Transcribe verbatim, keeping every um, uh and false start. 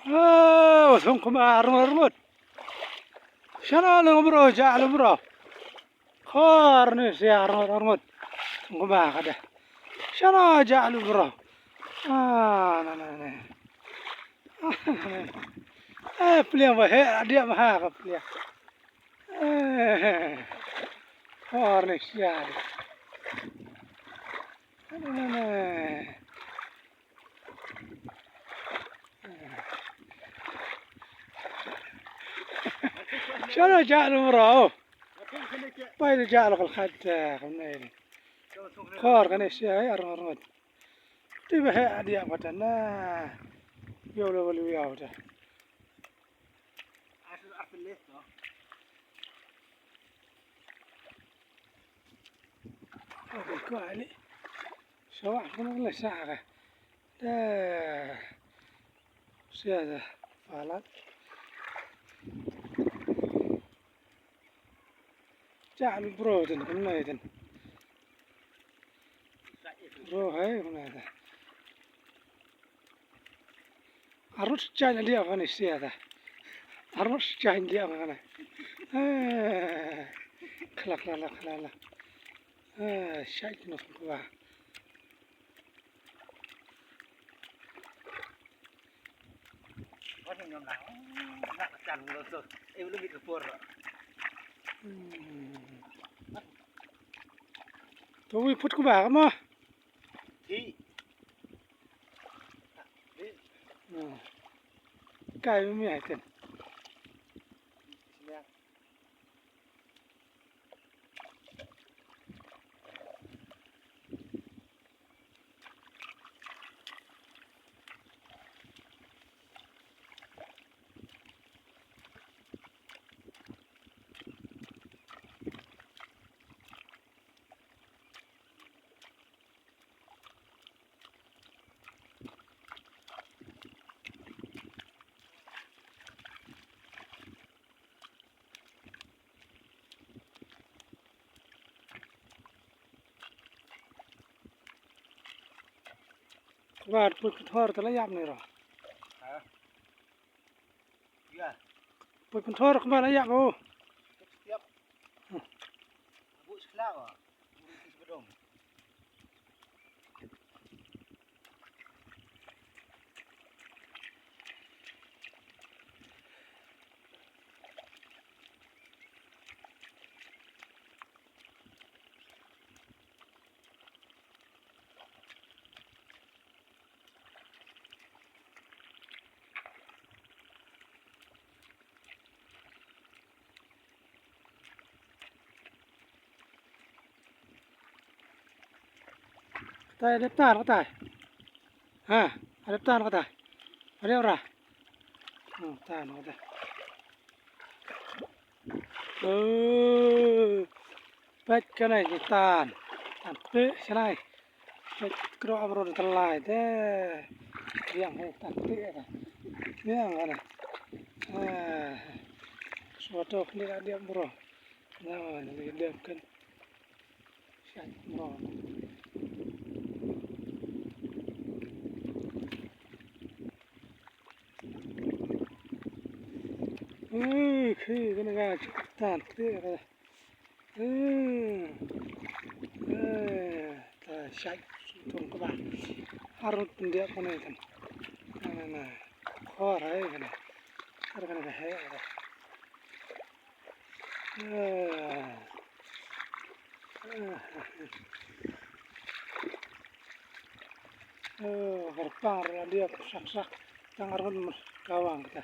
Oh, song kumba arngut arngut. Shano lung bro, ja lung bro. Khor ni sia arngut arngut. Song kumba kada. Shano ja lung bro. Ah, na na na. Eh, pliang ba he, dia ba ha ka pliang. Eh, khor ni sia. Na na na. Shano ja lung bro. Pai da ja lung kal khat, eh, kumne. Khor kane sia, eh, arngut arngut. Ti ba he adia patan na. Yo lo lo yo ta. Ko ali. Sawa ko na sa ka. Da. Sia da. Palat. Chal bro ten, kumne ten. Bro hai kumne ten. Arut chal dia kane sia ta. Arut chal dia kane. Eh. Khala khala khala. Eh, chal no kwa. Hmm. To wi put ku ba ka mo. Thi. Hmm. Kai mi ai ten. Kbar put kthor tala yap ne ro. Ha? Ya. Put kthor kbar la yap o. Yap. Hmm. Bu sekolah wa. Bu sekolah. Katai, dep tan katai. Ha, dep tan katai. Dep ra. Hmm, tan katai. Eh, peit kane ki tan. Tan te shalai. Peit kro abro de talai te. Yang he tan te ta. Yang kane. Eh. Suatu ni dia bro. Nah, ni dia kan. Shalai bro. Ui, khi kane ka tan te ka. Eh, eh, ta shai sum tum kaba. Arut pyndiah kane kan. Na, na, na. Khor hai kane. Ar kane ka hai kane. Eh. Eh. Eh, kyrpang ruh la diah sak sak. Tang arngut kawang kita.